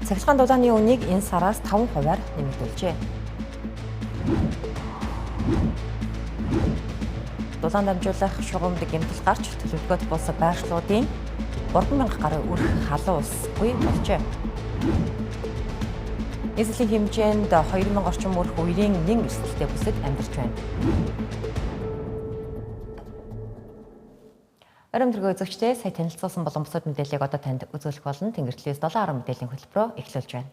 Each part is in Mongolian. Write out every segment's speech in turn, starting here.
Цахилгаан дулааны үнийг энэ сараас 5%-аар нэмэгдүүлжээ. Дулаан дамжуулах шугамд гэмтэл гарч төлөвлөгөөт бус байршлуудын 3000 гаруй өрх халуун усгүй болжээ. Нийслэлийн хэмжээнд 2000 орчим өрх үерийн нэн эрсдэлтэй бүсэд амьдарч байна. Оройн төргөө үзэгчдээ сая танилцуулсан болон бусад мэдээллийг одоо танд үзүүлэх болно. Тэнгэрлэгээс 7:10 мэдээллийн хөтөлбөрөөр эхлүүлж байна.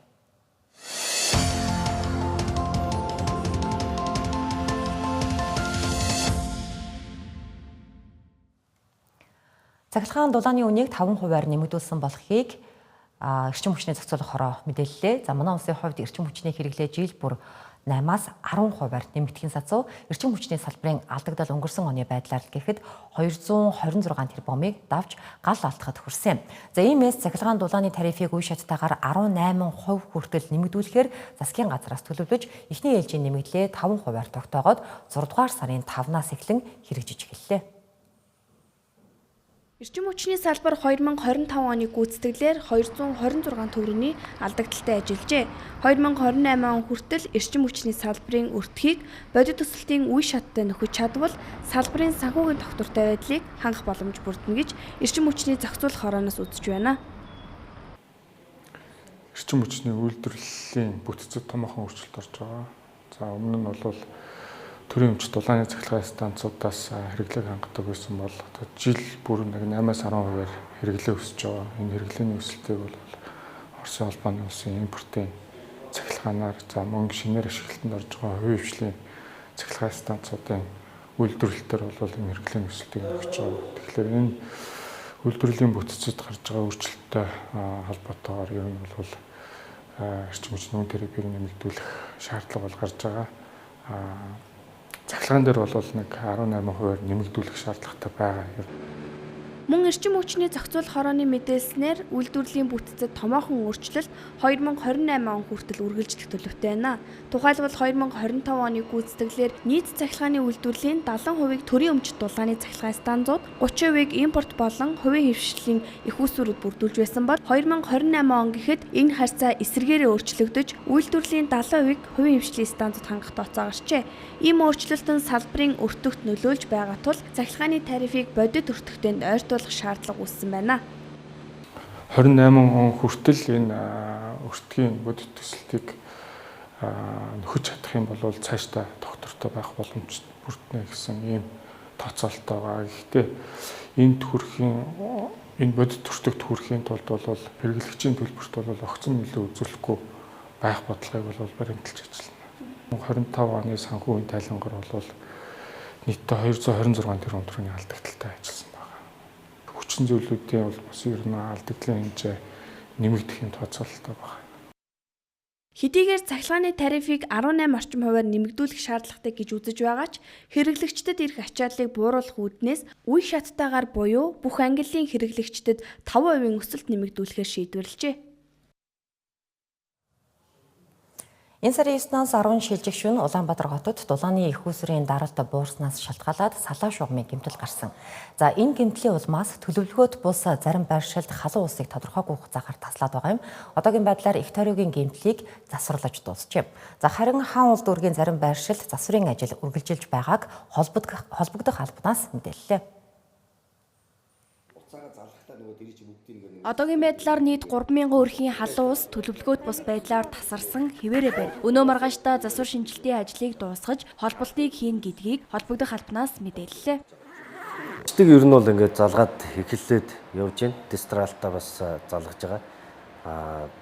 Цахилгаан дулааны үнийг 5%-аар нэмэгдүүлсэн болохыг эрчим хүчний зохицуулах хороо мэдээллээ. За манай улсын хувьд эрчим хүчний хэрэглээ жил бүр 8-аас 10%-аар нэмэгдэхин сацуу эрчим хүчний салбарын алдагдал өнгөрсөн оны байдлаар л гэхэд 226 тэрбумыг давж гал алдахад хүрсэн. За иймээс цахилгаан дулааны тарифыг үе шаттайгаар 18% хүртэл нэмэгдүүлэхээр засгийн газраас төлөвлөж эхний ээлжийн нэмэгдлээ 5%-аар тогтоогоод 6 дугаар сарын 5-наас эхлэн хэрэгжиж эхэллээ. Эрчим хүчний салбар 2025 оны гүйцэтгэлээр 226 төгрөгийн алдагдaltaй ажиллажээ. 2028 он хүртэл эрчим хүчний салбарын өртгийг бодит өсөлтийн үе шаттай нөхөж чадвал салбарын санхүүгийн тогтвортой байдлыг хангах боломж бүрдэнэ гэж эрчим хүчний зохицуулах хорооноос үзэж байна. Эрчим хүчний үйлдвэрлэлийн бүтцэд томоохон өөрчлөлт орж байгаа. За өмнө нь бол төрийн өмч дулааны цахилгаан станцуудаас хэрэглээг хангадаг байсан бол одоо жил бүр нэг 8-аас 10%-аар хэрэглээ өсөж байгаа. Энэ хэрэглээний өсөлтийг бол Оросын холбооны улсын импортын цахилгаанаар за мөн шинээр ашиглалтанд орж байгаа хувийн хвшлийн цахилгаан станцуудын үйлдвэрлэлтээр бол энэ хэрэглээний өсөлтийг нөхөж байгаа. Тэгэхээр энэ үйлдвэрлэлийн бүтцэд гарч байгаа өөрчлөлттэй холбоотойгоор ер нь бол эрчим хүчний үн тарифыг нэмэгдүүлэх шаардлага бол гарч байгаа. Цахилгаан дээр бол нэг 18%-аар нэмэгдүүлэх шаардлагатай байгаа. Мөн эрчим хүчний зохицуулах хорооны мэдээлснээр үйлдвэрлэлийн бүтцэд томоохон өөрчлөлт 2028 он хүртэл үргэлжлэх төлөвтэй байна. Тухайлбал 2025 оны гүйцэтгэлээр нийт цахилгааны үйлдвэрлэлийн 70%-ийг төрийн өмчт дулааны цахилгаан станцууд, 30%-ийг импорт болон хувийн хэвшлийн эх үүсвэрүүд бүрдүүлж байсан бол 2028 он гэхэд энэ харьцаа эсрэгээрээ өөрчлөгдөж үйлдвэрлэлийн 70%-ийг хувийн хэвшлийн станцууд хангах тооцоо гарчээ. Ийм өөрчлөлт нь салбарын өртөгт нөлөөлж байгаа тул цахилгааны тарифыг бодит өртөгтэнд ойртуулах шаардлага үүссэн байна. 28 он хүртэл энэ өртгийн бодит төсөлтийг нөхөж чадах юм бол цаашдаа тогтвортой байх боломж бүрднэ гэсэн ийм тооцоололтой байгаа. Гэхдээ энэ төрхийн энэ бодит өртөгт хүрэхийн тулд бол хэрэглэгчийн төлбөрт бол огцон нөлөө үзүүлэхгүй байх бодлогыг бол баримталж ажиллана. 25 оны санхүүгийн тайлангаар бол нийтдээ 226 тэрбум төгрөгийн алдагдaltaй ажилласан. Хүчин зүйлүүдийн бол бас ер нь алдагдлын хэмжээ нэмэгдэх юм тооцоололтой байна. Хэдийгээр цахилгааны тарифыг 18 орчим хувиар нэмэгдүүлэх шаардлагатай гэж үзэж байгаа ч хэрэглэгчдэд ирэх ачааллыг бууруулах үүднээс үе шаттайгаар буюу бүх ангиллын хэрэглэгчдэд 5% өсөлт нэмэгдүүлэхээр шийдвэрлэжээ. Энэ сарын 9-наас 10 шилжих шөнө Улаанбаатар хотод дулааны эх үүсвэрийн даралт буурснаас шалтгаалаад салаа шугамын гэмтэл гарсан. За энэ гэмтлийн улмаас төлөвлөгөөт бус зарим байршилд халуун усыг тодорхойгүй хугацаагаар таслаад байгаа юм. Одоогийн байдлаар эх тойргийн гэмтлийг засварлаж дуусчээ. За харин хаан уул дүүргийн зарим байршилд засварын ажил үргэлжилж байгааг холбогдох албанаас мэдээллээ. Одоогийн байдлаар нийт 3000 өрхийн халуун ус төлөвлөгөөт бус байдлаар тасарсан хэвээрээ байна. Өнөө маргаашдаа засвар шинжилтийн ажлыг дуусгаж холболтыг хийн гэдгийг холбогдох албанаас мэдээллээ. Ажлыг ер нь бол ингээд залгаад эхэллээд явж байна. Дистралтаа бас залгаж байгаа.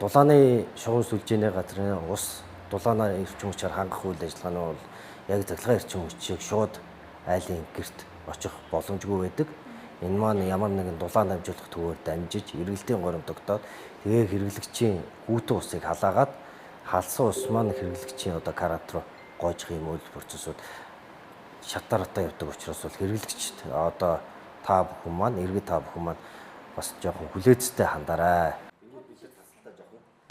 Дулааны шугам сүлжээний газрын ус дулаанаа эрчим хүчээр хангах үйл ажиллагаа нь бол яг цахилгаан эрчим хүчийг шууд айлын гэрт очих боломжгүй байдаг. Энэ маань ямар нэгэн дулаан дамжуулах төвөөр дамжиж эргэлтийн горим тогтоод тэгээ хэрэглэгчийн гүйтэн усыг халаагаад халсан ус маань хэрэглэгчийн одоо карат руу гоожих юм үйл процессууд шатаратаа явдаг учраас бол хэрэглэгчд одоо та бүхэн маань иргэд та бүхэн маань бас жоохон хүлээцтэй хандарай.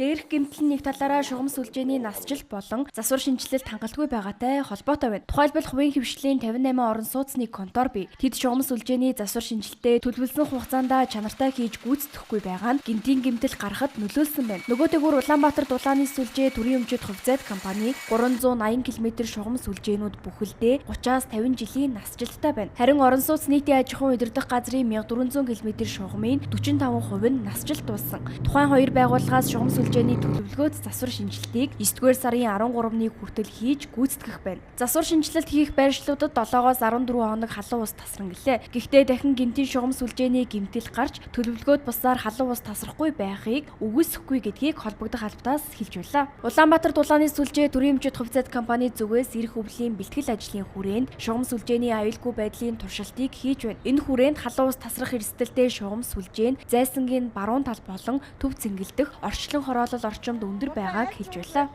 Дээрх гэмтэл нь нэг талаараа шугам сүлжээний насжилт болон засвар шинэчлэлт хангалтгүй байгаатай холбоотой байна. Тухайлбал хувийн хэвшлийн 58 орон сууцны контор бий. Тэд шугам сүлжээний засвар шинэчлэлтээ төлөвлөсөн хугацаанд чанартай хийж гүйцэтгэхгүй байгаа нь гэнтийн гэмтэл гарахад нөлөөлсөн байна. Нөгөөтэйгүр Улаанбаатар дулааны сүлжээ төрийн өмчит хувьцаат компани 380 км шугам сүлжээнүүд бүхэлдээ 30-аас 50 жилийн насжилттай байна. Харин орон сууц нийтийн аж ахуйн удирдах газрын 1400 км шугамын 45% нь насжилт дууссан. Тухайн хоёр байгууллагаас шугам сүлжээний төлөвлөгөөт засвар шинэчлэлтийг 9-р сарын 13-ны хүртэл хийж гүйцэтгэх байна. Засвар шинэчлэлт хийх байршлуудад 7-оос 14 хоног халуун ус тасран гэлээ. Гэхдээ дахин гэмтийн шугам сүлжээний гэмтэл гарч төлөвлөгөөт бусаар халуун ус тасрахгүй байхыг үгүйсэхгүй гэдгийг холбогдох албатаас хэлж байлаа. Улаанбаатар дулааны сүлжээ төрийн өмчит хувьцаат компани зүгээс ирэх өвлийн бэлтгэл ажлын хүрээнд шугам сүлжээний аюулгүй байдлын туршилтыг хийж байна. Энэ хүрээнд халуун ус тасрах эрсдэлтэй шугам сүлжээ нь зайсангийн баруун тал болон төв цэнгэлдэх орчлон хороолол орчимд өндөр байгааг хэлж байлаа.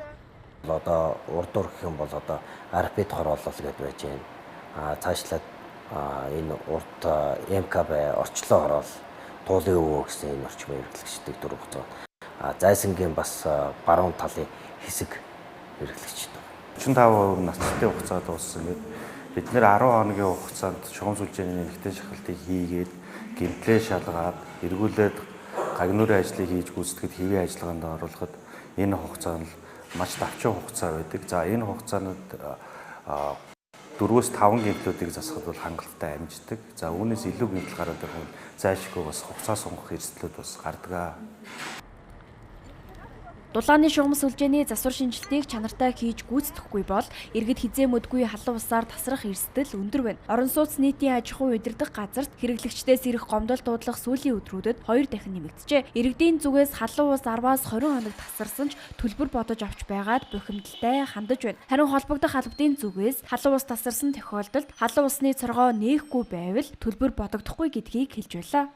Одоо урдуур гэх юм бол одоо арпид хороолол гэдээ байж байна. Цаашлаад энэ урд МКБ орчлон хороол туулын өвөө гэсэн энэ орчмын хэрэглэгчдийг дөрөв хугацаа. Зайсангийн бас баруун талын хэсэг хэрэглэгчд. 35% насжилтын хугацаа дууссан гээд бид нэр 10 хоногийн хугацаанд шугам сүлжээний нэмэгдэн шахалтыг хийгээд гэмтлээ шалгаад эргүүлээд гагнуурын ажлыг хийж гүйцэтгэхэд хэвийн ажиллагаанд оруулахад энэ хугацаа нь маш давчин хугацаа байдаг. За энэ хугацаанд 4-5 гэмтлүүдийг засахад бол хангалттай амждаг. За үүнээс илүү гэмтэл гараад ирэх нь зайлшгүй бас хугацаа сунгах эрсдлүүд бас гардаг. Дулааны шугам сүлжээний засвар шинэчлэлтийг чанартай хийж гүйцэтгэхгүй бол иргэд хизээ мөдгүй халуун усаар тасрах эрсдэл өндөр байна. Орон сууц нийтийн аж ахуйн удирдах газарт хэрэглэгчдээс ирэх гомдол дуудлах сүүлийн өдрүүдэд 2 дахин нэмэгджээ. Иргэдийн зүгээс халуун ус 10-аас 20 хоног тасарсан ч төлбөр бодож авч байгаад бухимдалтай хандаж байна. Харин холбогдох албадын зүгээс халуун ус тасарсан тохиолдолд халуун усны цоргоо нээхгүй байвал төлбөр бодогдохгүй гэдгийг хэлж байлаа.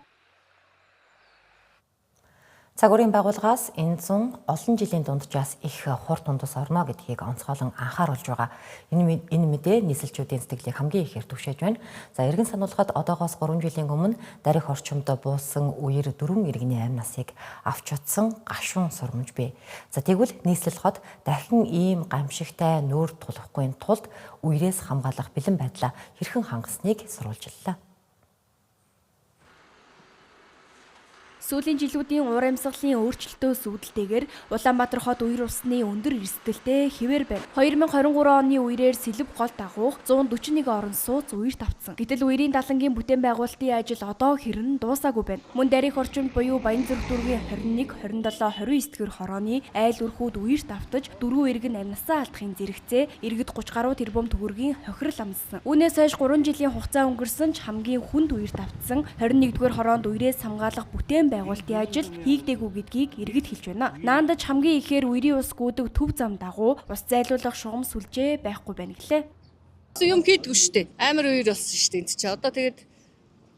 Цаг үеийн байгууллагаас энэ зун олон жилийн дунджаас их хур тундас орно гэдгийг онцгойлон анхааруулж байгаа. Энэ мэдээ нийслэлчүүдийн сэтгэлийг хамгийн ихээр түгшээж байна. За эргэн сануулхад одоогоос 3 жилийн өмнө дарих орчимд буусан үер 4 иргэний амь насыг авч утсан гашуун сурмаж бий. За тэгвэл нийслэл хот дахин ийм гамшигтай нүүр тулахгүй тулд үерээс хамгаалах бэлэн байдлаа хэрхэн хангасныг сурвалжлалаа. Сүүлийн жилүүдийн уур амьсгалын өөрчлөлтөөс үүдэлтэйгээр Улаанбаатар хот үер усны өндөр эрсдэлтэй хэвээр байна. 2023 оны үерээр сэлэв гол дагуух 141 орон сууц үерт автсан. Гэтэл үерийн далангийн бүтээн байгуулалтын ажил одоо хэрэн дуусаагүй байна. Мөн дарих орчимд буюу Баянзүрх дүүргийн 21, 27, 29 дэх хорооны айл өрхүүд үерт автаж 4 иргэн амнасаа алдахын зэрэгцээ иргэд 30 гаруй тэрбум төгрөгийн хохирол амссан. Үүнээс хойш 3 жилийн хугацаа өнгөрсөн ч хамгийн хүнд үерт автсан 21-р хороонд үерээс хамгаалах бүтээн байгуулалтын ажил хийгдээгүй гэдгийг иргэд хэлж байна. Наандаж хамгийн ихээр үерийн ус гүйдэг төв зам дагуу ус зайлуулах шугам сүлжээ байхгүй байна гэлээ. Юм хийдгүй шүү дээ. Амар үер болсон шүү дээ энд чи. Одоо тэгээд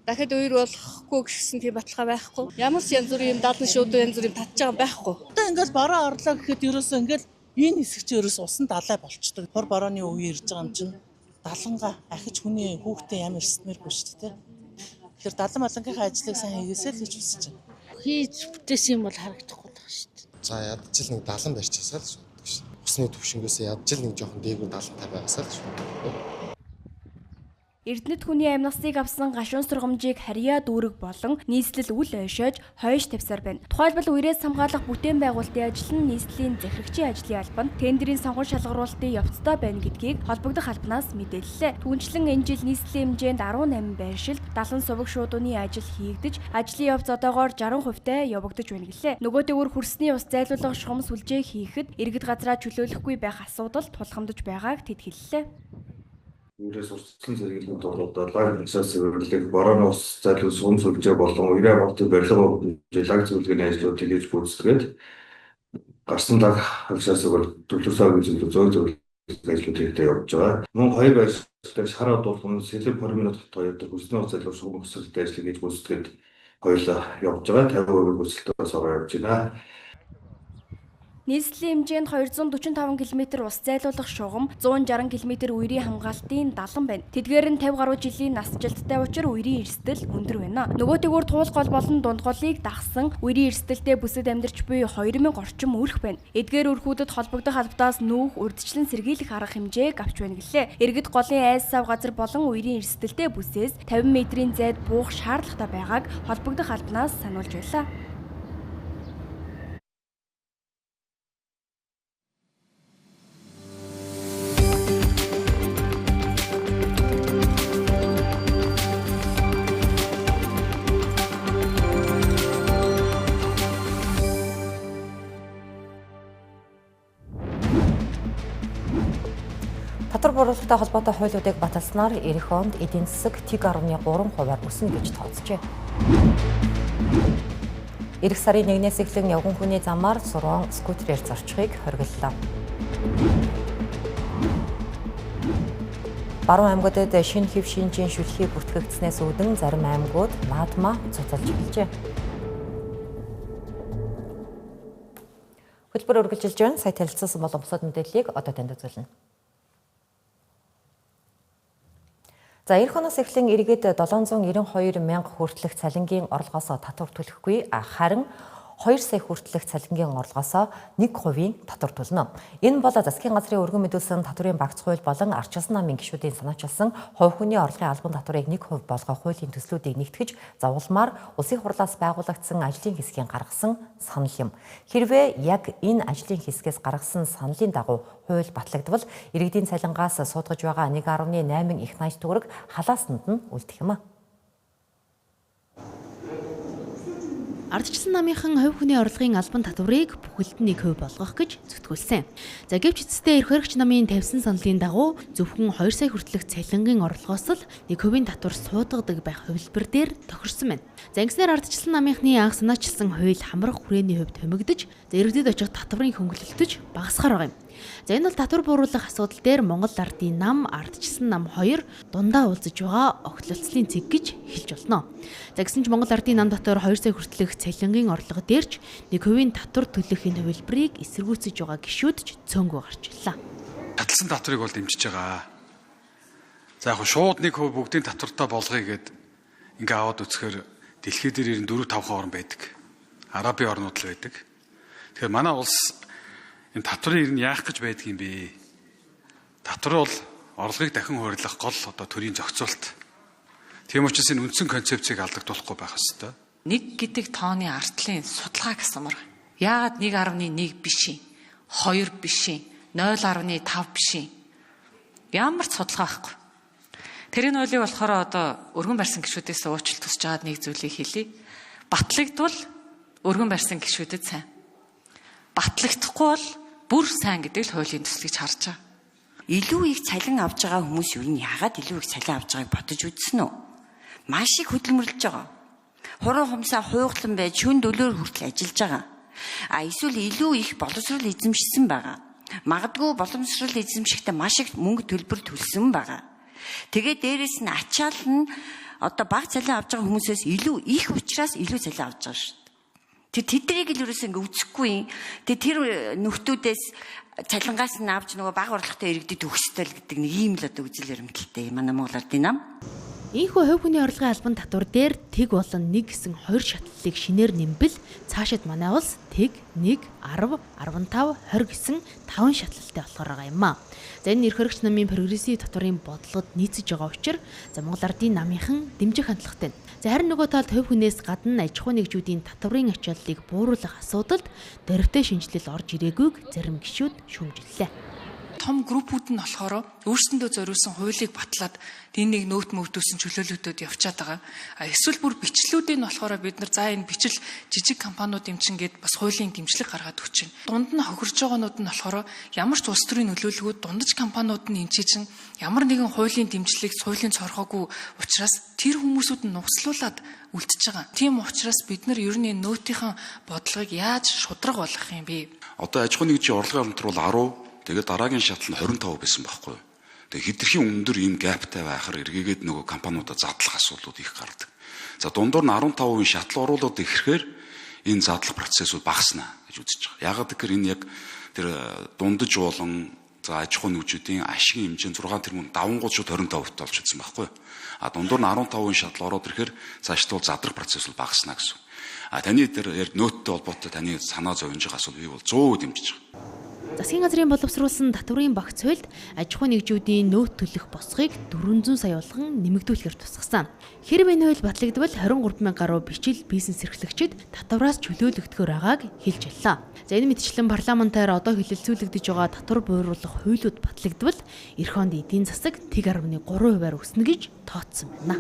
дахиад үер болохгүй гэсэн тийм баталгаа байхгүй. Ямар ч янз бүрийн юм даалан шууд янз бүрийн татж байгаа байхгүй. Одоо ингээл бороо орлоо гэхэд ерөөсөө ингээл энэ хэсэг чи ерөөс усан далай болчдөг. Хур борооны үе ирж байгаа юм чинь далангаа ахиж хүний хүүхдээ ямар эрсдмээргүй шүү дээ. Тэгэхээр далан малангийнхаа ажлыг сайн хийгээсэй л гэж хүсэж байна. Хийж бүтээсэн юм бол харагдахгүй л байна шүү дээ. За ядаж л нэг далан барьчихсаа л шууддаг шүү. Усны түвшингээс ядаж л нэг жоохон дээгүүр далантай байгаасаа л шууддаг. Эрдэнэт хүний амь насыг авсан гашуун сургамжийг харьяа дүүрэг болон нийслэл үл ойшоож хойш тавьсаар байна. Тухайлбал үерээс хамгаалах бүтээн байгуулалтын ажил нь нийслэлийн захирагчийн ажлын албанд тендерийн сонгон шалгаруулалтын явцтай байна гэдгийг холбогдох албанаас мэдээллээ. Түүнчлэн энэ жил нийслэлийн хэмжээнд 18 байршилд 70 суваг шуудууны ажил хийгдэж, ажлын явц одоогоор 60%-тай явагдаж байна гэлээ. Нөгөөтэйгүр хөрсний ус зайлуулах шугам сүлжээ хийхэд иргэд газраа чөлөөлөхгүй байх асуудал тулгамдж байгааг тэд хэллээ. Үерээс урьдчилан сэргийлэхийн тулд лаг процесс цэвэрлэх, борооны ус зайлуул сум сүлжээ болон үерийн хамгаалтын барилга хөгжиж лаг цэвэрлэгээний ажлуудыг хийж гүйцэтгээд гарсан лаг хагшаасыг бол төлөвлөсөн зөвлөх зөөл зөвлөх ажлууд хэрэгтэй явж байгаа. Мөн хоёр байршилтай шар одуулган сэлэв 20 минут хоёр дахь хөрсний ус зайлуул шугам өсөлттэй ажлыг хийж гүйцэтгээд хоёулаа явж байгаа. 50% гүйцэтгэлээс ороо явж байна. Нийслэлийн хэмжээнд 245 км ус зайлуулах шугам, 160 км үерийн хамгаалтын далан байна. Тэдгээр нь 50 гаруй жилийн насжилттай учир үерийн эрсдэл өндөр байна. Нөгөөтэйгүр туул гол болон дунд голыг дагсан үерийн эрсдэлтэй бүсэд амьдарч буй 2000 орчим өрх байна. Эдгээр өрхүүдэд холбогдох албадаас нүүх, урьдчилан сэргийлэх арга хэмжээг авч байна гэлээ. Иргэд голын айс сав газар болон үерийн эрсдэлтэй бүсээс 50 метрийн зайд буух шаардлагатай байгааг холбогдох албанаас сануулж байлаа. Татвар бууруулахтай холбоотой хуулиудыг баталснаар ирэх онд эдийн засаг 1.3%-аар өснө гэж тооцжээ. Ирэх сарын 1-ээс эхлэн явган хүний замаар сурван скутерээр зорчихыг хориглолоо. Баруун аймагуудад шинэ хэв шинжийн шүлхий бүртгэгдснээс үүдэн зарим аймагуд наадмаа цуцалж эхэлжээ. Хөтөлбөр үргэлжилж байна. Сая танилцсан болон бусад мэдээллийг одоо танд үзүүлнэ. За ирэх оноос эхлэн иргэд 792 мянга хүртэлх цалингийн орлогоос татвар төлөхгүй, харин 2 сая хүртэлх цалингийн орлогоос 1%-ийн татвар төлнө. Энэ бол засгийн газрын өргөн мэдүүлсэн татварын багц хууль болон ардчилсан намын гишүүдийн санаачилсан хувь хүний орлогын албан татварыг 1% болгох хуулийн төслүүдийг нэгтгэж зовлмаар улсын хурлаас байгуулагдсан ажлын хэсгийн гаргасан санал юм. Хэрвээ яг энэ ажлын хэсгээс гаргасан саналын дагуу хууль батлагдвал иргэдийн цалингаас суудгаж байгаа 1.8 их 80 төгрөг халаасанд нь үлдэх юм а. Ардчилсан намынхан хувь хүний орлогын албан татварыг бүхэлд нь 1% болгох гэж зүтгүүлсэн. За гэвч эцэстээ эрх баригч намын тавьсан саналын дагуу зөвхөн 2 сая хүртэлх цалингийн орлогоос л 1%-ийн татвар суудгадаг байх хувилбар дээр тохирсон байна. За ингэснээр ардчилсан намынхны анх санаачилсан хууль хамрах хүрээний хувьд хумигдаж, за иргэдэд очих татварын хөнгөлөлтөж багасгаар байгаа юм. За энэ бол татвар бууруулах асуудал дээр Монгол ардын нам, ардчилсан нам хоёр дундаа уулзаж байгаа огтлолцлын цэг гэж хэлж болно. За гэсэн ч Монгол ардын нам дотор 2 сая хүртэлх цалингийн орлого дээрч 1%-ийн татвар төлөх энэ хувилбарыг эсэргүүцэж байгаа гишүүд ч цөөнгөө гарч ирлээ. Таталсан татварыг бол дэмжиж байгаа. За яг шууд 1% бүгдийн татвартай болгоё гэд ингээ аваад үзэхээр дэлхий дээр 94 5 орн байдаг. Арабын орнууд л байдаг. Тэгэхээр манай улс энэ татварын ер нь яах гэж байдаг юм бэ? Татвар бол орлогыг дахин хуваарлах гол одоо төрийн зохицуулалт. Тийм учраас энэ үндсэн концепцийг алдагдуулахгүй байх ёстой. Нэг гэдэг тооны артлын судалгааг асуумар. Яагаад 1.1 биш юм? 2 биш юм? 0.5 биш юм? Ямар ч судалгаа байхгүй. Тэрийн хуулийг болохоор одоо өргөн барьсан гишүүдээс уучлалт хүсэж байгаад нэг зүйлийг хэлье. Батлагдвал өргөн барьсан гишүүдэд сайн. Батлагдахгүй бол бүр сайн гэдэг л хуулийн төслийг харж байгаа. Илүү их цалин авж байгаа хүмүүс ер нь яагаад илүү их цалин авж байгааг бодож үзсэн үү? Маш их хөдөлмөрлөж байгаа. Хуруу хумсаа хуйглан байж шөн дөлөөр хүртэл ажиллаж байгаа. А эсвэл илүү их боловсрол эзэмшсэн байгаа. Магадгүй боломжрол эзэмшихдээ маш их мөнгө төлбөр төлсөн байгаа. Тэгээ дээрэс нь ачаал нь одоо бага цалин авж байгаа хүмүүсээс илүү их учраас илүү цалин авж байгаа шүү. Тэр тэднийг л ерөөсөө ингээ үзэхгүй юм. Тэгээ тэр нөхдүүдээс цалингаас нь авч нөгөө бага орлоготой иргэдэд өгөх ёстой л гэдэг нэг ийм л одоо үзэл баримталтай манай Монгол ардын нам. Ийхүү хувь хүний орлогын албан татвар дээр тэг болон 1 гэсэн хоёр шатлалыг шинээр нэмбэл цаашид манай улс тэг, 1, 10, 15, 20 гэсэн 5 шатлалтай болохоор байгаа юм а. За энэ эрх баригч намын прогрессив татварын бодлогод нийцэж байгаа учраас за Монгол ардын намынхан дэмжих хандлагатай. За харин нөгөө талд хувь хүнээс гадна аж ахуйн нэгжүүдийн татварын ачааллыг бууруулах асуудалд дөрвтэй шинжилэл орж ирээгүйг зарим гишүүд шүүмжиллээ. Том группүүд нь болохоор өөрсөндөө зориулсан хуулийг батлаад энэ нэг нөөт мөвдөөсөн чөлөөлөлтөд явчаад байгаа. А эсвэл бүр бичлүүдийг нь болохоор бид нар за энэ бичил жижиг компаниуд юм чин гээд бас хуулийн дэмжлэг гаргаад өгч байна. Дунд нь хохирж байгаанууд нь болохоор ямар ч улс төрийн нөлөөлгүүд дундаж компаниуд нь энэ чинь ямар нэгэн хуулийн дэмжлэг, хуулийн цорхоогүй учраас тэр хүмүүсүүд нь нугслуулад үлдчихэж байгаа. Тийм учраас бид нар ер нь энэ нөөтийн бодлогыг яаж шудраг болгох юм бэ? Одоо аж ахуйн нэгжийн орлогын албан татвар бол 10. Тэгээд дараагийн шатал нь 25 байсан байхгүй. Тэгээд хэтэрхий өндөр ийм гаптай байхаар эргээгээд нөгөө компаниудаа задлах асуудлууд их гардаг. За дундуур нь 15% шатал оруулаад ирэхээр энэ задлах процессууд багасна гэж үзэж байгаа. Яагаад гэхээр энэ яг тэр дундаж болон за аж ахуйн нэгжүүдийн ашигын хэмжээ 6 тэрбум давангууд шууд 25% болж утсан байхгүй юу? А дундуур нь 15% шатал ороод ирэхээр цаашдаа задрах процесс бол багасна гэсэн. А таны тэр нөөттэй холбоотой таны санаа зовж байгаа асуулт би бол 100% дэмжиж байгаа. Засгийн газрын боловсруулсан татварын багц хуульд аж ахуйн нэгжүүдийн нөөт төлөх босгыг 400 сая болгон нэмэгдүүлэхээр тусгасан. Хэрв энэ хууль батлагдвал 23 мянган гаруй бичил бизнес эрхлэгчид татвараас чөлөөлөгдөхөөр байгааг хэлж байлаа. За энэ мэтчлэн парламентаар одоо хэлэлцүүлэгдэж байгаа татвар бууруулах хуулиуд батлагдвал эх онд эдийн засаг 1.3%-аар өснө гэж тооцсон байна.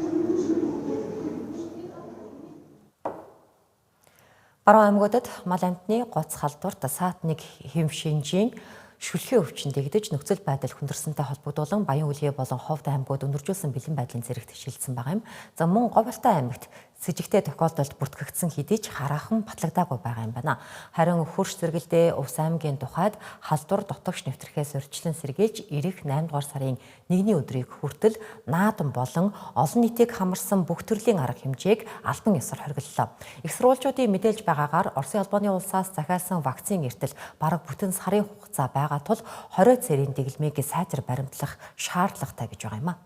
Баруун аймагуудад мал амьтны гоц халдварт саат 1 хэм шинжийн шүлхээ өвчин дэгдэж нөхцөл байдал хүндэрсэнтэй холбогдуулан Баян-Үлгий болон Ховд аймагуд өндөржүүлсэн бэлэн байдлын зэрэгт шилжсэн байгаа юм. За мөн Говьалтай аймагт сэжигтэй тохиолдолд бүртгэгдсэн хэдий ч хараахан батлагдаагүй байгаа юм байна. Харин хөрш зэрэгэлдээ Увс аймгийн тухайд халдвар дотогш нэвтрэхээс урьдчилан сэргийлж ирэх 8 дугаар сарын 1-ний өдрийг хүртэл наадам болон олон нийтийг хамарсан бүх төрлийн арга хэмжээг албан ёсоор хоригдлоо. Их сурвалжуудын мэдээлж байгаагаар Оросын холбооны улсаас захиалсан вакцины эртэл бараг бүтэн сарын хугацаа байгаа тул 20 цэрийн дэглэмийг сайтар баримтлах шаардлагатай гэж байгаа юм а.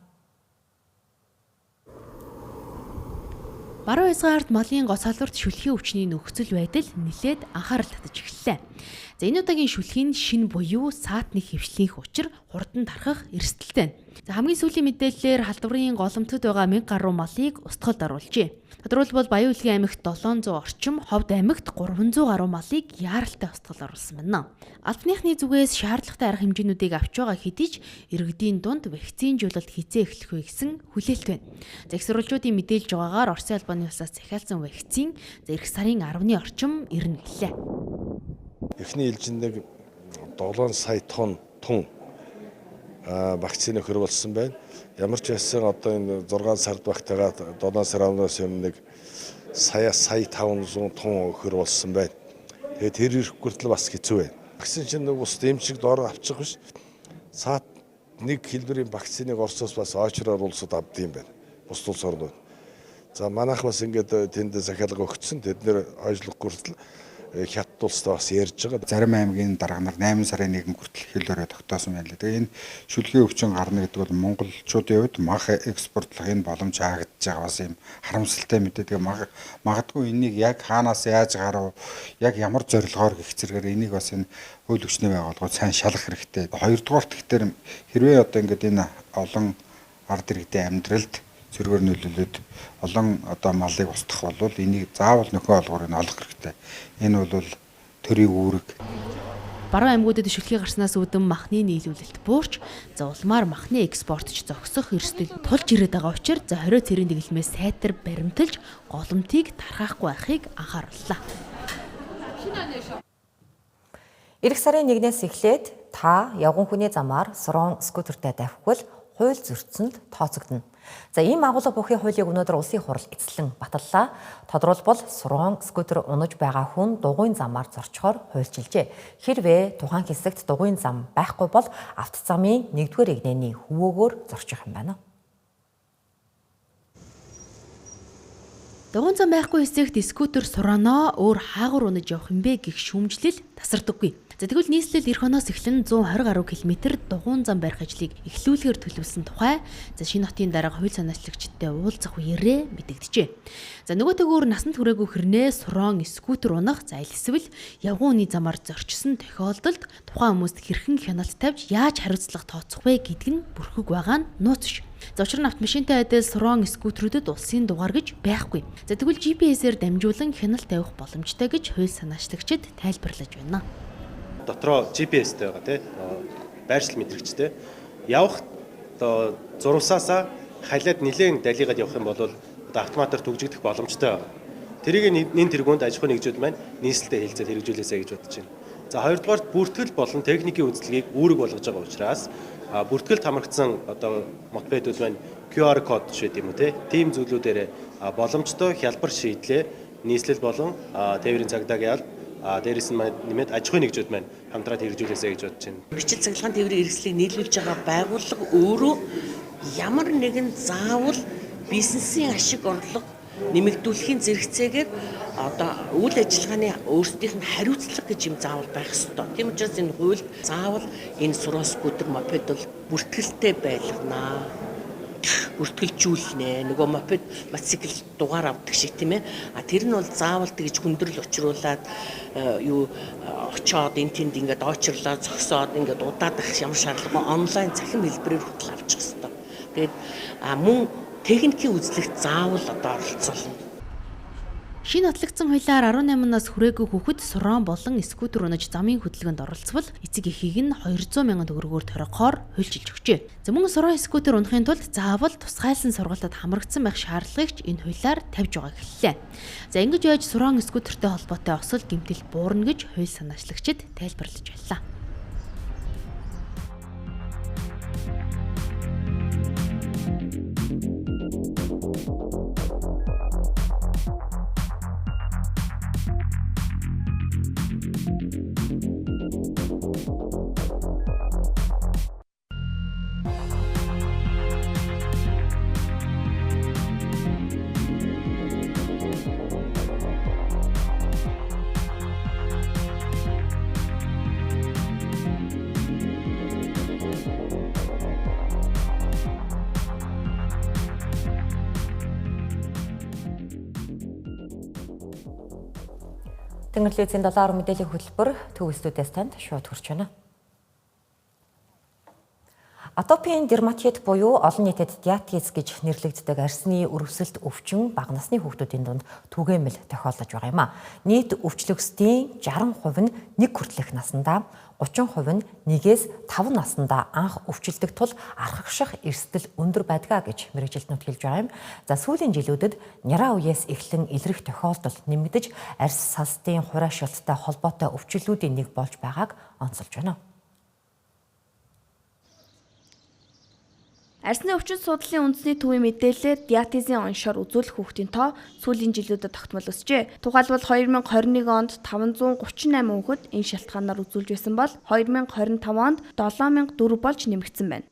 Баруун хязгаарт малын гоц халдварт шүлхий өвчний нөхцөл байдал нэлээд анхаарал татаж эхэллээ. За энэ удаагийн шүлхий нь шинэ буюу саатны хэвшлийнх учир хурдан тархах эрсдэлтэй. За хамгийн сүүлийн мэдээллээр халдварын голомтод байгаа 1000 гаруй малыг устгалд оруулжээ. Тодорхойлбол Баян-Үлгийн аймагт 700 орчим, Ховд аймагт 300 гаруй малыг яаралтай устгал оруулсан байна. Албаныхны зүгээс шаардлагатай арга хэмжээнүүдийг авч байгаа хэдий ч иргэдийн дунд вакцинжуулалт хизээ эхлэх вэ гэсэн хүлээлт байна. За их сурвалжуудын мэдээлж байгаагаар Оросын холбооны улсаас захиалсан вакцин за эх сарын 10-ны орчим ирнэ гэлээ. Эхний ээлжинд нэг 7 сая тонн тун вакцины хөрв болсон байна. Ямар ч байсан одоо энэ 6 сард багтаагаад 7 сар 10-наас өмнө нэг сая 500 тонн хөрв болсон байна. Тэгээд тэр ирэх хүртэл бас хэцүү байна. Вакцин чинь нэг ус дэмжиг дор авчих биш. Саат нэг хэлбэрийн вакциныг Оросоос бас очроор улсууд авд юм байна. Бус улс орнууд. За манайх бас ингээд тэнд захиалга өгсөн. Тэд нэр ажиллах хүртэл хятад улстай бас ярьж байгаа. Зарим аймгийн дарга нар 8 сарын 1 хүртэл хил өрөө тогтоосон байна лээ. Тэгээ энэ шүлгийн өвчин гарна гэдэг бол монголчуудын хувьд мах экспортлох энэ боломж хаагдаж байгаа бас юм харамсалтай мэдээ. Тэгээ магадгүй энийг яг хаанаас яаж гарав, яг ямар зорилгоор гэх зэрэгээр энийг бас энэ хууль хүчний байгууллагууд сайн шалгах хэрэгтэй. Хоёрдугаарт тэгэхээр хэрвээ одоо ингээд энэ олон ард иргэдийн амьдралд сөргөөр нөлөөлөд олон одоо малыг устгах бол энийг заавал нөхөн олгорыг олох хэрэгтэй. Энэ бол төрийн үүрэг. Баруун аймагуудад шүлхий гарснаас үүдэн махны нийлүүлэлт буурч, за улмаар махны экспортч зогсох эрсдэл тулж ирээд байгаа учраас за 20 цэрийн дэглэмээ сайтар баримталж голомтыг тархаахгүй байхыг анхаарууллаа. Ирэх сарын 1-ээс эхлээд та явган хүний замаар сурон скутертэй давхивал хууль зөрчсөнд тооцогдоно. За ийм агуулга бүхий хуулийг өнөөдөр улсын хурал эцэслэн баталлаа. Тодорхойлбол сурган скутер унаж байгаа хүн дугуйн замаар зорчхоор хуульчилжээ. Хэрвээ тухайн хэсэгт дугуйн зам байхгүй бол автозамын 1-р эгнээний хөвөөгөөр зорчих юм байна. Дугуйн зам байхгүй хэсэгт скутер сураанаа өөр хаагур унаж явах юм бэ гэх шүүмжлэл тасардаггүй. За тэгвэл нийслэл эх оноос эхлэн 120 гаруй километр дугуйн зам барих ажлыг эхлүүлэхээр төлөвлөсөн тухай за шинэ хотын дарга хууль санаачлагчидтай уулзах үеэрээ мэдэгджээ. За нөгөө төгөөр насанд хүрээгүй хэрнээ сурон скутер унах за эсвэл явган үний замаар зорчсон тохиолдолд тухайн хүмүүст хэрхэн хяналт тавьж яаж хариуцлага тооцох вэ гэдг нь бүрхэг байгаа нь нууц биш. За учир нь автомашинтай адил сурон скутерүүдэд улсын дугаар гэж байхгүй. За тэгвэл GPS-ээр дамжуулан хяналт тавих боломжтой гэж хууль санаачлагчид тайлбарлаж байна. Дотроо GPS-тэй байгаа тий байршил мэдрэгчтэй явах одоо зурвасаасаа халиад нилээн далигаад явах юм бол одоо автоматар түгжигдэх боломжтой байгаа. Тэрийг нэн тэргуунд аж ахуйн нэгжүүд маань нийслэлтэй хэлцээд хэрэгжүүлээсэй гэж бодож байна. За хоёрдугаарт бүртгэл болон техникийн үзлэгийг үүрэг болгож байгаа учраас бүртгэлд хамрагдсан одоо мопедүүд маань QR код шийд юм уу тийм зүйлүүдээр боломжтой хялбар шийдлээ нийслэл болон тээврийн цагдаагийн алба дээрээс нь нэмээд аж ахуйн нэгжүүд маань хамтраад хэрэгжүүлээсэй гэж бодож байна. Бичил цахилгаан тээврийн хэрэгслийг нийлүүлж байгаа байгууллага өөрөө ямар нэгэн заавал бизнесийн ашиг орлого нэмэгдүүлэхийн зэрэгцээгээр Одоо үйл ажиллагааны өөрсдийнх нь хариуцлага гэж юм заавал байх ёстой. Тийм учраас энэ хуульд заавал энэ сурон скутер, мопед бол бүртгэлтэй байлганаа. Бүртгэлжүүлнэ. Нөгөө мопед, мотоцикл дугаар авдаг шиг, тийм ээ. А тэр нь бол заавал тэгж хүндрэл учруулад юу очоод энэ тэнд ингээд очрлоо зогсоод ингээд удаад ах ямар шаардлагагүй, онлайн цахим хэлбэрээр хүртэл авчих ёстой. Тэгээд мөн техникийн үзлэгт заавал одоо оролцуулна. Шинэ батлагдсан хуулиар 18 нас хүрээгүй хүүхэд сурон болон скутер унаж замын хөдөлгөөнд оролцвол эцэг эхийг нь 200 мянган төгрөгөөр торгохоор хуульчилж өгчээ. За, мөн сурон скутер унахын тулд заавал тусгайлсан сургалтад хамрагдсан байх шаардлагыг ч энэ хуулиар тавьж байгааг хэллээ. За, ингэж байж сурон скутертэй холбоотой осол гэмтэл буурна гэж хууль санаачлагчид тайлбарлаж байлаа. Тэнгэрлэгцийн 7 мэдээллийн хөтөлбөр Төв студиэс танд шууд хүрч байна. Атопийн дерматит буюу олон нийтэд диатез гэж нэрлэгддэг арьсны өрөвсөлт өвчин бага насны хүүхдүүдийн дунд түгээмэл тохиолдож байгаа юм а. Нийт өвчлөгсдийн 60% нь 1 хүртэлх наснда, 30% нь 1-ээс 5 наснда анх өвчлөдөг тул архагших эрсдэл өндөр байдгаа гэж мэргэжилтнүүд хэлж байгаа юм. За, сүүлийн жилүүдэд няраа үеэс эхлэн илрэх тохиолдол нэмэгдэж, арьс салстын хураашилттай холбоотой өвчлөлүүдийн нэг болж байгааг онцолж байна. Арьсны өвчин судлалын үндэсний төвийн мэдээлэлээр диатезийн оншоор үзүүлэх хүүхдийн тоо сүүлийн жилүүдэд тогтмол өсжээ. Тухайлбал, 2021 онд 538 хүүхэд энэ шалтгаанаар үзүүлж байсан бол 2025 онд 7004 болж нэмэгдсэн байна.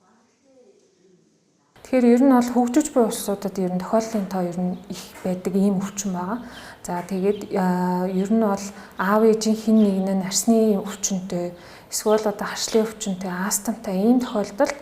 Тэгэхээр ер нь бол хөгжиж буй улсуудад ер нь тохиолдлын тоо ер нь их байдаг ийм өвчин байгаа. За, тэгээд ер нь бол аав ээжийн хэн нэг нь арьсны өвчнөтэй, эсвэл одоо харшлын өвчнөтэй, астмтай ийм тохиолдолд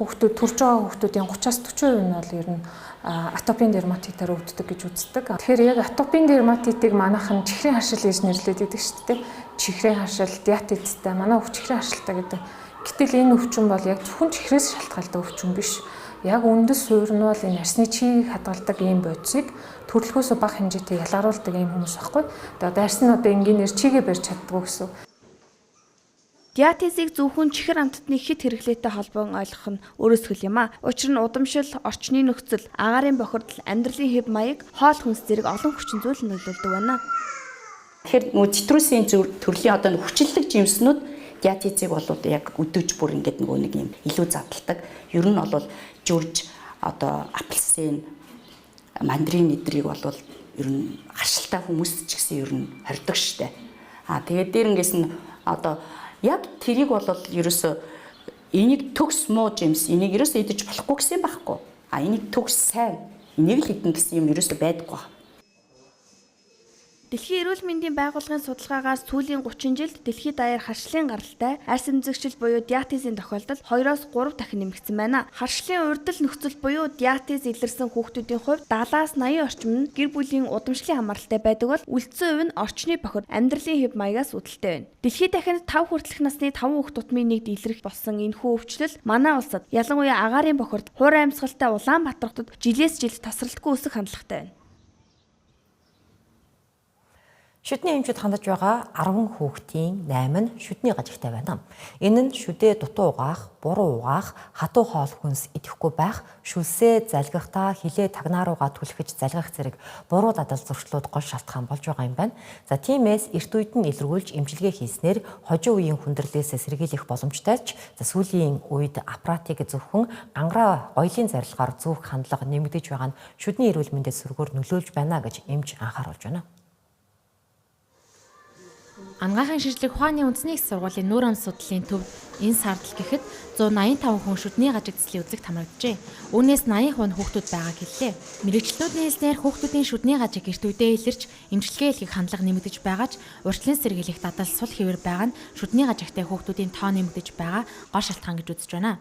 хүүхдүүд, төрж байгаа хүүхдүүдийн 30-аас 40% нь бол ер нь атопийн дерматитаар өвддөг гэж үздэг. Тэгэхээр яг атопийн дерматитыг манайхан чихрийн харшил гэж нэрлэдэг гэдэг шүү дээ. Чихрийн харшил, диатезтэй, манай хүүхд чихрийн харшилтай гэдэг. Гэтэл энэ өвчин бол яг зөвхөн чихрээс шалтгаалдаг өвчин биш. Яг үндэс суурь нь бол энэ арьсны чигийг хадгалдаг ийм бодисыг төрөлхөөсөө бага хэмжээтэй ялгаруулдаг ийм хүмүүс байхгүй. Тэгээд арьс нь одоо энгийнээр чигээ барьж чаддгүй гэсэн. Диатезийг зөвхөн чихэр амттны хэт хэрэглээтэй холбоон ойлгох нь өөрөөсгөл юм а. Учир нь удамшил, орчны нөхцөл, агаарын бохирдол, амьдралын хэв маяг, хоол хүнс зэрэг олон хүчин зүйл нөлөөлдөг байна. Тэгэхээр нөгөө цитрусын төрлийн одоо хүчлэг жимснүүд диатезийг бол яг өдөөж бүр ингээд нөгөө нэг юм илүү задалдаг. Ер нь бол жүрж, одоо апельсин, мандарин эдрийг бол ер нь харшилтай хүмүүс ч гэсэн ер нь хордог штэ. А тэгээд дээрнгээс нь одоо яг тэрийг бол ерөөсөө энийг төгс муу жимс, энийг ерөөсөө идэж болохгүй гэсэн юм байхгүй. А энийг төгс сайн, энийг л идэн гэсэн юм ерөөсөө байдаггүй. Дэлхийн эрүүл мэндийн байгууллагын судалгаагаар сүүлийн 30 жилд дэлхийд даяар харшлын гаралтай арьс эмзэгшил буюу диатезийн тохиолдол 2-оос 3 дахин нэмэгдсэн байна. Харшлын урдл нөхцөл буюу диатез илэрсэн хүүхдүүдийн хувьд 70-аас 80 орчим нь гэр бүлийн удамшлын хамааралтай байдаг бол үлдсэн хувь нь орчны бохир, амьдралын хэв маягаас үүдэлтэй байна. Дэлхийд дахинд 5 хүртэлх насны 5 хүүхд тутмын нэгд илрэх болсон энэхүү өвчлөл манай улсад, ялангуяа агаарын бохирдол, хуур амьсгалтай Улаанбаатар хотод жилээс жил тасралтгүй өсөх хандлагатай байна. Шүдний эмчид хандаж байгаа 10 хүүхдийн 8 нь шүдний гажигтай байна. Энэ нь шүдээ дутуу угаах, буруу угаах, хатуу хоол хүнс идэхгүй байх, шүлсээ залгихдаа хилээ тагнаа руугаа түлхэж залгих зэрэг буруу дадал зуршлууд гол шалтгаан болж байгаа юм байна. За, тиймээс эрт үед нь илрүүлж эмчилгээ хийснээр хожим үеийн хүндрэлээс сэргийлэх боломжтой ч за сүүлийн үед аппаратыг зөвхөн гангараа гоёлын зорилгоор зүүх хандлага нэмэгдэж байгаа нь шүдний эрүүл мэндэд сөргөөр нөлөөлж байна гэж эмч анхааруулж байна. Ангаахын шижлэг ухааны үндэсний их сургуулийн нүүр ам судлалын төвд энэ сард л гэхэд 185 хүн шүдний гажиг цэцлийн үзлэгт хамрагджээ. Үүнээс 80% нь хүүхдүүд байгааг хэллээ. Мэргэжилтнүүдийн хэлснээр хүүхдүүдийн шүдний гажиг эрт үедээ илэрч эмчилгээ хийх хандлага нэмэгдэж байгаа ч урьдчилан сэргийлэх дадал сул хэвээр байгаа нь шүдний гажигтай хүүхдүүдийн тоо нэмэгдэж байгаа гол шалтгаан гэж үзэж байна.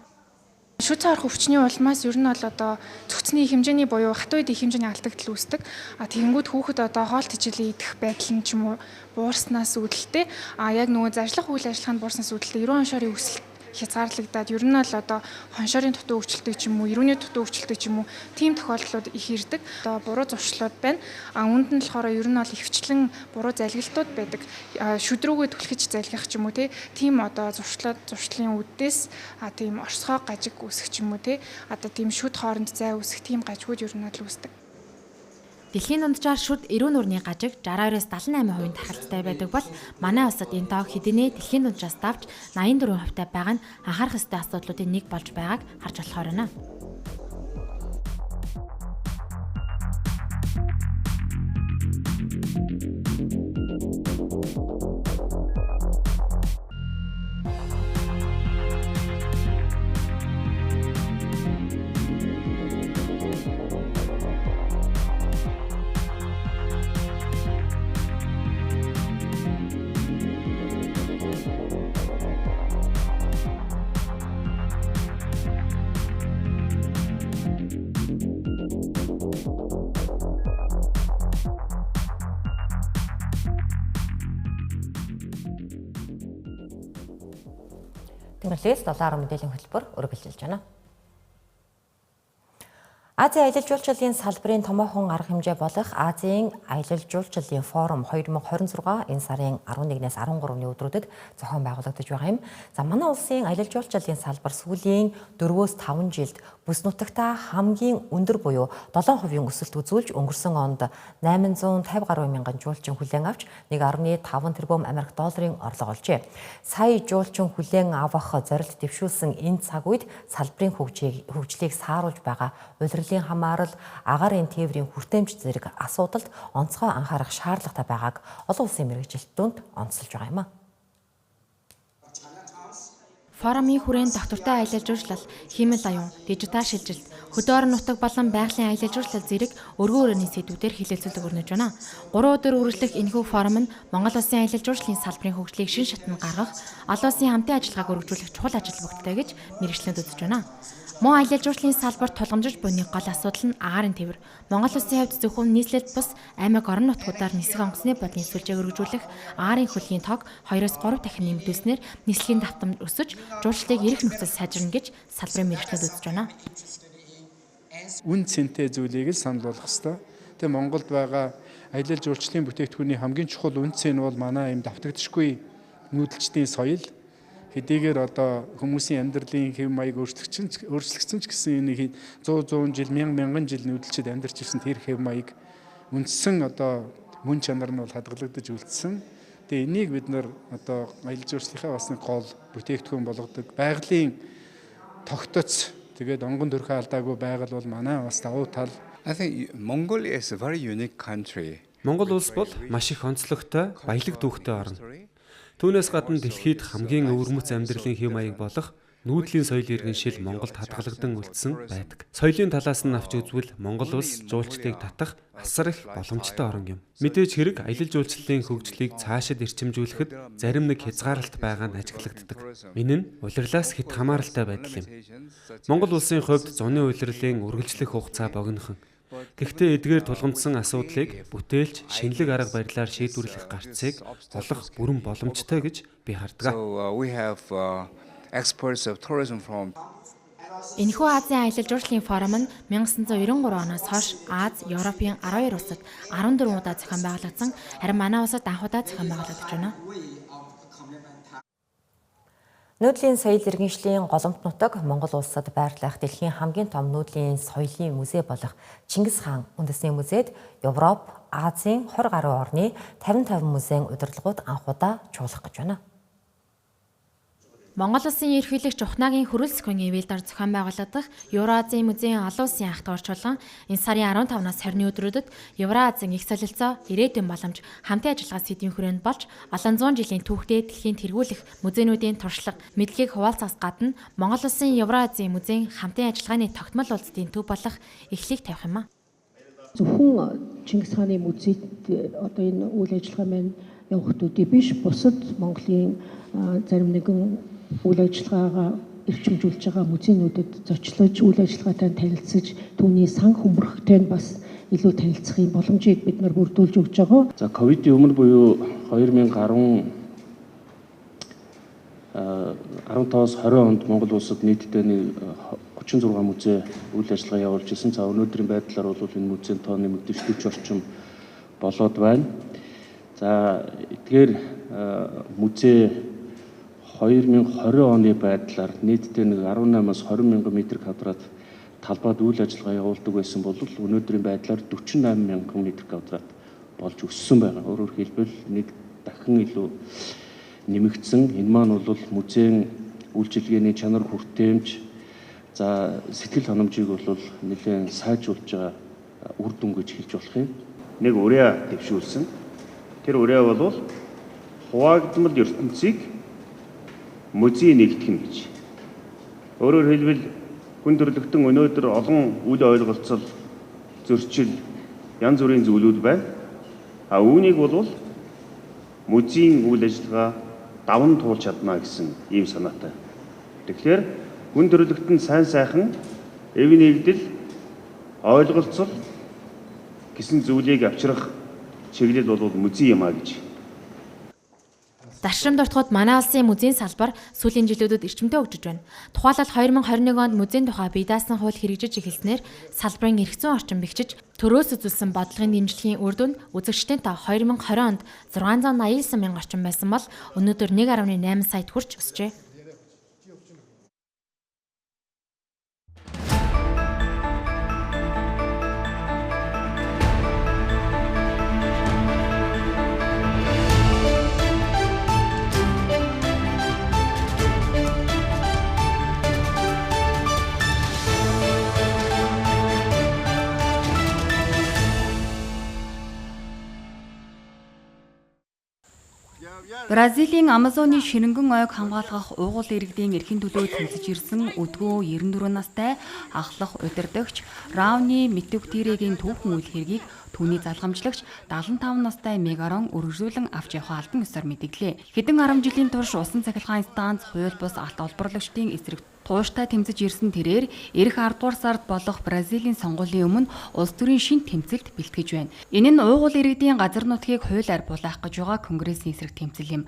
Шүд цаарах өвчний улмаас ер нь бол одоо цогцны хэмжээний буюу хатуу эдийн хэмжээний алдагдал үүсдэг. А тэгэнгүүт хүүхэд одоо хоол тэжээлээ идэх байдал нь ч юм уу буурснаас үүдэлтэй. А яг нөгөө зажлах үйл ажиллагаанд буурснаас үүдэлтэй 90 хоншоорын өсөлт хязгаарлагдаад ер нь бол одоо хоншоорын дутуу өвчлөлтэй ч юм уу, эрүүний дутуу өвчлөлтэй ч юм уу тийм тохиолдлууд их ирдэг. Одоо буруу зуршлууд байна. А үүнд нь болохоор ер нь бол ихвчлэн буруу залгилтууд байдаг. Шүд рүүгээ түлхэж залгих ч юм уу тийм одоо зуршлууд зуршлын үүднээс тийм орсгой гажиг үүсэх ч юм уу одоо тийм шүд хооронд зай үүсэх тийм гажигуд ер нь бол үүсдэг. Дэлхийн дунджаар шүд эрүүн нүрний гажиг 62-оос 78% тархалттай байдаг бол манай улсад энэ тоо хэдийнэ дэлхийн дунджаас давж 84% таа байгаа нь анхаарах ёстой асуудлуудын нэг болж байгааг харж болохоор байна. Тэнгэрлээс 7 мэдээллийн хөтөлбөр үргэлжилж байна. Азийн аялал жуулчлалын салбарын томоохон арга хэмжээ болох Азийн аялал жуулчлалын форум 2026 энэ сарын 11-ээс 13-ны өдрүүдэд зохион байгуулагдаж байгаа юм. За манай улсын аялал жуулчлалын салбар сүүлийн 4-5 жилд бүс нутагтаа хамгийн өндөр буюу 7% өсөлт үзүүлж өнгөрсөн онд 850 гаруй мянган жуулчин хүлээн авч 1.5 тэрбум Америк долларын орлого олжээ. Сая жуулчин хүлээн авах зорилт дэвшүүлсэн энэ цаг үед салбарын хөгжлийг сааруулж байгаа улирлын хамаарал, агаарын тээврийн хүртээмж зэрэг асуудалд онцгой анхаарах шаардлагатай байгааг олон улсын мэргэжилтнүүд онцолж байгаа юм а. Форумын хүрээнд доктортой аялал жуулчлал, хиймэл оюун, дижитал шилжилт, хөдөө орон нутаг болон байгалийн аялал жуулчлал зэрэг өргөн өрөөний сэдвүүдээр хэлэлцүүлэг өрнөж байна. 3 өдөр үргэлжлэх энэхүү форум нь Монгол улсын аялал жуулчлалын салбарын хөгжлийг шин шатанд гаргах, олон улсын хамтын ажиллагааг өргөжүүлэх чухал ажил бүгдтэй гэж мэргэжилтнүүд үзэж байна. Мөн аялал жуулчлалын салбарт тулгамжиж буйны гол асуудал нь агаарын тээвэр. Монгол улсын хувьд зөвхөн нийслэл бус аймаг орон нутгуудаар нисэх онгоцны бодлын сүлжээг өргөжүүлэх агаарын хөлгийн тоог 2-3 дахин нэмэгдүүлснээр нислэгийн давтамж өсөж, жуулчлалыг эрэх нөхцөл сайжирна гэж салбарын мэргэжилтнүүд үзэж байна. Үн цэнтэй зүйлийг л санал болгох ёстой. Тэгээ Монголд байгаа аялал жуулчлалын бүтээгдэхүүний хамгийн чухал үн цэн бол манай ийм давтагдшгүй нүүдэлчдийн соёл. Хэдийгээр одоо хүмүүсийн амьдралын хэв маяг өөрчлөгдсөн ч гэсэн энэ 100 100 жил, 1000 мянган жил нүүдэлчд амьдарч ирсэн тэр хэв маяг үндсэн одоо мөн чанар нь бол хадгалагдаж үлдсэн. Тэгээ энийг бид нар одоо аялал жуулчлалынхаа бас нэг гол бүтээгдэхүүн болгодог. Байгалийн тогтоц, тэгээд онгон төрхөө алдаагүй байгаль бол манай бас давуу тал. I think Mongolia is a very unique country. Монгол улс бол маш их онцлогтой, баялаг түүхтэй орн. Түүнээс гадна дэлхийд хамгийн өвөрмөц амьдралын хэв маяг болох нүүдлийн соёл иргэншил Монголд хадгалагдан үлдсэн байдаг. Соёлын талаас нь авч үзвэл Монгол улс жуулчдыг татах асар их боломжтой орн юм. Мэдээж хэрэг аялал жуулчлалын хөгжлийг цаашид эрчимжүүлэхэд зарим нэг хязгаарлалт байгаа нь ажиглагддаг. Энэ нь улирлаас хэт хамааралтай байдал юм. Монгол улсын хувьд зуны улирлын үргэлжлэх хугацаа богинохон. Гэхдээ эдгээр тулгамдсан асуудлыг бүтээлч шинэлэг арга барилаар шийдвэрлэх гарцыг олох бүрэн боломжтой гэж би хардаг. Энэхүү Азийн аялал жуулчлалын форум нь 1993 оноос хойш Ази, Европын 12 улсад 14 удаа зохион байгуулагдсан, харин манай улсад анх удаа зохион байгуулагдаж байна. Нүүдлийн соёл иргэншлийн голомт нутаг Монгол улсад байрлах дэлхийн хамгийн том нүүдлийн соёлын музей болох Чингис хаан үндэсний музейд Европ, Азийн 20 гаруй орны 55 музейн удирдлагууд анх удаа чуулгах гэж байна. Монгол Улсын ерөнхийлөгч Ухнаагийн хөрөл зохион ивэлдэр зохион байгуулагдах Евразийн музейн олон улсын анх дугаар чуулган энэ сарын 15-наас 20-ны өдрүүдэд Евразийн их солилцоо, ирээдүйн боломж, хамтын ажиллагаа сэдвийн хүрээнд болж олон зуун жилийн түүхтэй дэлхийн тэргүүлэх музейнүүдийн туршлага, мэдлэгийг хуваалцахаас гадна Монгол Улсын Евразийн музейн хамтын ажиллагааны тогтмол уулзалтын төв болох эхлэлийг тавих юм а. Зөвхөн Чингис хааны музейд одоо энэ үйл ажиллагаа маань явах төдий биш, бусад Монголын зарим нэгэн үйл ажиллагаагаа эрчимжүүлж байгаа музейнүүдэд зочлож, үйл ажиллагаатай танилцаж, түүний сан хөмрөхтэй нь бас илүү танилцах юм боломжийг бид нар бүрдүүлж өгч байгаа. За ковидын өмнө буюу 2015-аас 20 онд Монгол улсад нийтдээ 36 музей үйл ажиллагаа явуулж исэн. За өнөөдрийн байдлаар бол энэ музейн тоо нэмэгдэж 40 орчим болоод байна. За эдгээр музей 2020 оны байдлаар нийтдээ нэг 18-аас 20 мянган метр квадрат талбайд үйл ажиллагаа явуулдаг байсан бол өнөөдрийн байдлаар 48 мянган метр квадрат болж өссөн байгаа. Өөрөөр хэлбэл нэг дахин илүү нэмэгдсэн. Энэ маань бол музейн үйлчилгээний чанар хүртээмж, за сэтгэл ханамжийг бол нэлээд сайжруулж байгаа үр дүн гэж хэлж болох юм. Нэг уриа дэвшүүлсэн. Тэр уриа бол хуваагдмал ертөнцийг музей нэгтгэх нь гэж. Өөрөөр хэлбэл хүн төрөлхтөн өнөөдөр олон үл ойлголцол, зөрчил, янз бүрийн зүйлүүд байна. А үүнийг бол музейн үйл ажиллагаа даван туулж чадна гэсэн ийм санаатай. Тэгэхээр хүн төрөлхтөнд сайн сайхан эв нэгдэл, ойлголцол гэсэн зүйлийг авчрах чиглэл бол музей юм а гэж. Зарчим дуртахад манай улсын музейн салбар сүүлийн жилүүдэд эрчимтэй хөгжиж байна. Тухайлбал 2021 онд музейн тухай бие даасан хууль хэрэгжиж эхэлснээр салбарын эрх зүйн орчин бэхжиж, төрөөс үзүүлсэн бодлогын дэмжлэгийн үр дүнд үзэгчдийн тоо 2020 онд 689 мянга орчим байсан бол өнөөдөр 1.8 саяд хүрч өсжээ. Бразилийн Амазоны ширэнгэн ойг хамгаалах уугуул иргэдийн эрхийн төлөө тэмцэж ирсэн өдгөө 94 настай ахлах удирдагч Рауни Метуктирегийн түүхэн үйл хэргийг түүний залгамжлагч 75 настай Мегарон өргөжлүүлэн авч явах албан ёсоор мэдгэлээ. Хэдэн 10 жилийн турш усан цахилгаан станц, хууль бус алт олборлагчдын эсрэг тууштай тэмцэж ирсэн тэрээр эх 10 дугаар сард болох Бразилийн сонгуулийн өмнө улс төрийн шинэ тэмцэлд бэлтгэж байна. Энэ нь уугуул иргэдийн газар нутгийг хуулиар булаах гэж байгаа Конгрессийн эсрэг тэмцэл юм.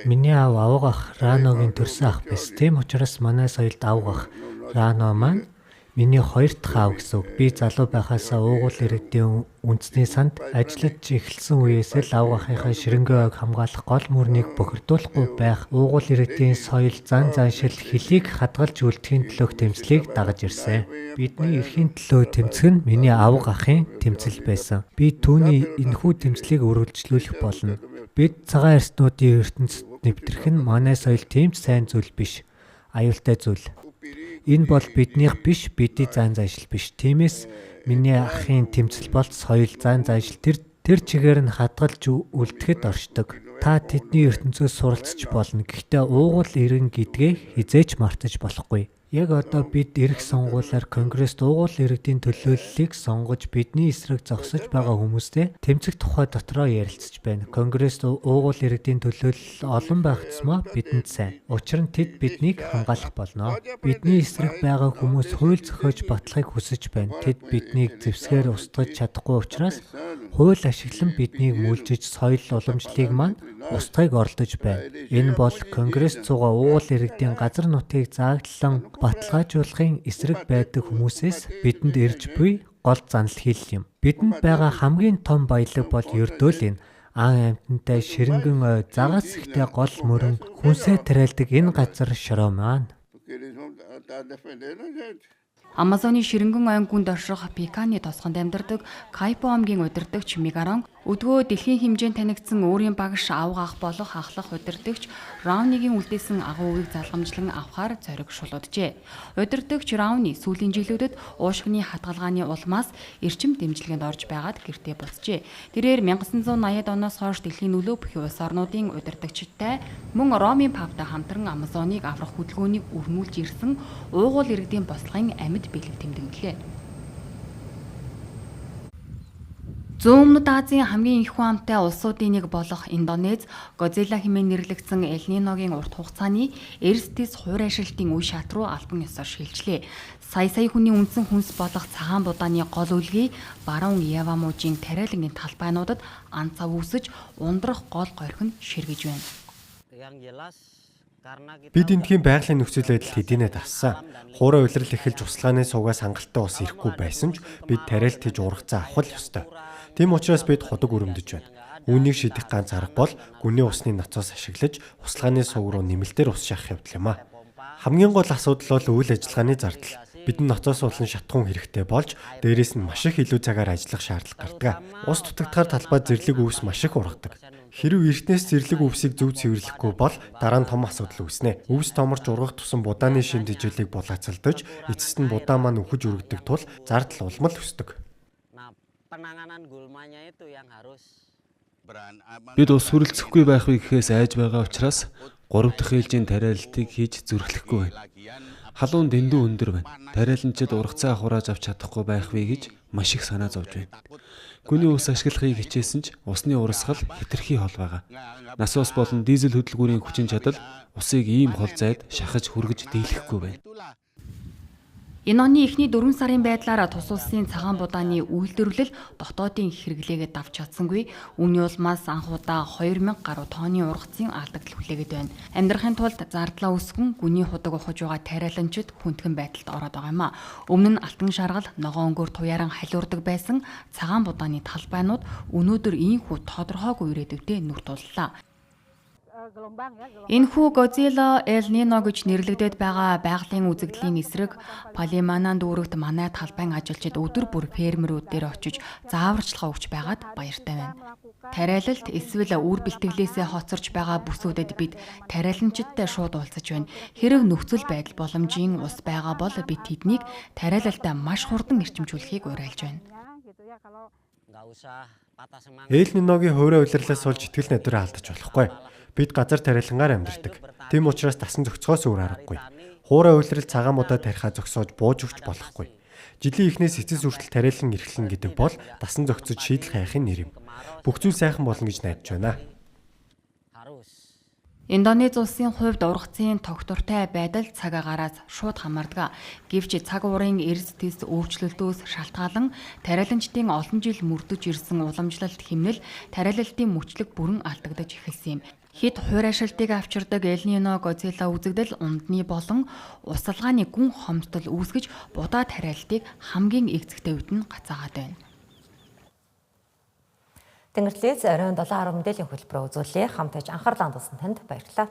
Миний аав авга ах Раногийн төрсөн ах биз. Тийм учраас манай соёлд авга ах Рано маань миний хоёр дахь аав гэсэн үг. Би залуу байхаасаа уугуул иргэдийн үндэсний санд ажиллаж эхэлсэн үеэсээ л авга ахынхаа ширэнгэн ойг хамгаалах гол мөрнийг бохирдуулахгүй байх, уугуул иргэдийн соёл, зан заншил, хэлийг хадгалж үлдэхийн төлөөх тэмцлийг дагаж ирсэн. Бидний эрхийн төлөө тэмцэх нь миний авга ахын тэмцэл байсан. Би түүний энэхүү тэмцлийг үргэлжлүүлэх болно. Бид цагаан арьснуудын ертөнцөд нэвтрэх нь манай соёл тийм ч сайн зүйл биш. Аюултай зүйл. Энэ бол биднийх биш, бидний зан заншил биш. Тиймээс миний ахын тэмцэл бол соёл, зан заншил тэр чигээр нь хадгалж үлдэхэд оршдог. Та тэдний ертөнцөөс суралцж болно. Гэхдээ уугуул иргэн гэдгээ хэзээ ч мартаж болохгүй. Яг одоо бид эрх сонгуулиар Конгресст уугуул иргэдийн төлөөллийг сонгож бидний эсрэг зогсож байгаа хүмүүстэй тэмцэх тухай дотроо ярилцаж байна. Конгресст уугуул иргэдийн төлөөлөл олон байх тусмаа бидэнд сайн. Учир нь тэд биднийг хамгаалах болно. Бидний эсрэг байгаа хүмүүс хууль зохиож батлахыг хүсэж байна. Тэд биднийг зэвсгээр устгаж чадахгүй учраас хууль ашиглан биднийг мүлжиж соёл уламжлалыг маань устгахыг оролдож байна. Энэ бол Конгресст суугаа уугуул иргэдийн газар нутгийг зааглан баталгаажуулахын эсрэг байдаг хүмүүсээс бидэнд ирж буй гол занал хэл юм. Бидэнд байгаа хамгийн том баялаг бол ердөө л энэ ан амьтантай ширэнгэн ой, загас ихтэй гол мөрөн хүнсээ тариалдаг энэ газар шороо маань. Амазоны ширэнгэн ойн гүнд орших Пиканы тосгонд амьдардаг Кайпо аймгийн удирдагч Мегарон Өдгөө дэлхийн хэмжээнд танигдсан өөрийн багш авга ах болох ахлах удирдагч Раунигийн үлдээсэн агуу үгийг залгамжлан авахар зориг шулууджээ. Удирдагч Рауни сүүлийн жилүүдэд уушгины хадгалгааны улмаас эрчим дэмжлэгэнд орж байгаад гэртээ буцжээ. Тэрээр 1980-ад оноос хойш дэлхийн нөлөө бүхий улс орнуудын удирдагчтай мөн Ромын паптай хамтран Амазоныг аврах хөдөлгөөнийг өрнүүлж ирсэн уугуул иргэдийн бослогын амьд бэлэг тэмдэглэлээ. Зүүн Өмнөд Азийн хамгийн их хүн амтай улсуудын нэг болох Индонез Годзилла хэмээн нэрлэгдсэн Эль Ниногийн урт хугацааны эрс тэс хуур ашиглалтын үе шат руу албан ёсоор шилжлээ. Сая сая хүний үндсэн хүнс болох цагаан будааны гол үлгийг баруун Ява мужийн тариалангийн талбайнуудад ан цав үүсэж ундрах гол горхи нь ширгэж байна. Бид эндхийн байгалийн нөхцөл байдал хэдийнэ дассан. Хуурай улирал эхэлж услагааны сувгаас хангалттай ус ирэхгүй байсан ч бид тариалт хийж ургацаа авах л ёстой. Тийм учраас бид худаг өрөмдөж байна. Үүнийг шийдэх ганц арга бол гүний усны ноцоос ашиглаж услагааны сувг руу нэмэлтээр ус шахах явдал юм а. Хамгийн гол асуудал бол үйл ажиллагааны зардал. Бидэнд ноцоос суулан шатхуун хэрэгтэй болж дээрээс нь маш их илүү цагаар ажиллах шаардлага гардаг. Ус дутагдахаар талбай зэрлэг өвс маш их ургадаг. Хэрв эртнээс зэрлэг өвсийг зөв цэвэрлэхгүй бол дараа нь том асуудал үүснэ. Өвс томорч ургах тусам будааны шим тэжээлийг булаацалдаж эцэст нь будаа маань үхэж өргөдөг тул зардал улам л өсдөг. Бид ус хүрэлцэхгүй байх вэ гэхээс айж байгаа учраас 3 дахь ээлжийн тариалалтыг хийж зүрхлэхгүй байна. Халуун дэндүү өндөр байна. Тариаланчид ургацаа хурааж авч чадахгүй байх вэ гэж маш их санаа зовж байна. Гүний ус ашиглахыг хичээсэн ч усны урсгал хэтэрхий хол байгаа. Насос болон дизель хөдөлгүүрийн хүчин чадал усыг ийм хол зайд шахаж хүргэж дийлэхгүй байна. Энэ оны эхний 4 сарын байдлаар тус улсын цагаан будааны үйлдвэрлэл дотоодын хэрэглээгээ давж чадсангүй. Үүний улмаас анх удаа 2000 гаруй тонны ургацын алдагдал хүлээгээд байна. Амьдрахын тулд зардлаа өсгөн гүний худаг ухаж байгаа тариаланчид хүндхэн байдалд ороод байгаа юм а. Өмнө нь алтан шаргал, ногоон өнгөөр туяаран халиурдаг байсан цагаан будааны талбайнууд өнөөдөр ийхүү тодорхойгүй ирээдүйдээ нүр туллаа. Энэхүү Годзилла Эль Нино гэж нэрлэгдээд байгаа байгалийн үзэгдлийн эсрэг Палиманан дүүрэгт манай талбайн ажилчид өдөр бүр фермерүүд дээр очиж зааварчилгаа өгч байгаад баяртай байна. Тариалалт эсвэл үр бэлтгэлээсээ хоцорч байгаа бүсүүдэд бид тариаланчидтай шууд уулзаж байна. Хэрэв нөхцөл байдал боломжийн ус байгаа бол бид тэднийг тариалалтаа маш хурдан эрчимжүүлэхийг уриалж байна. Эль Ниногийн хуурай улирлаас болж итгэл найдвараа алдаж болохгүй. Бид газар тариалангаар амьдардаг. Тийм учраас дасан зохицохоос өөр аргагүй. Хуурай улирал цагаан будаа тарихаа зогсоож бууж өгч болохгүй. Жилийн эхнээс эцэс хүртэл тариалан эрхлэн гэдэг бол дасан зохицож шийдэл хайхын нэр юм. Бүх зүйл сайхан болно гэж найдаж байна. Индонез улсын хувьд ургацын тогтвортой байдал цаг агаараас шууд хамаардаг. Гэвч цаг уурын эрс тэс өөрчлөлтөөс шалтгаалan тариаланчдын олон жил мөрдөж ирсэн уламжлалт хэмнэл тариалалтын мөчлөг бүрэн алдагдаж эхэлсэн юм. Хэд хуур ашилтыг авчирдаг Эль Нино Годзилла үзэгдэл ундны болон усалгааны гүн хомсдол үүсгэж будаа тариалалтыг хамгийн эгцэгтэй үед нь гацаагаад байна. Тэнгэрлээс оройн 7:10 мэдээллийн хөтөлбөрөөр үзүүлье. Хамт аж анхаарлаа хандуулсан танд баярлалаа.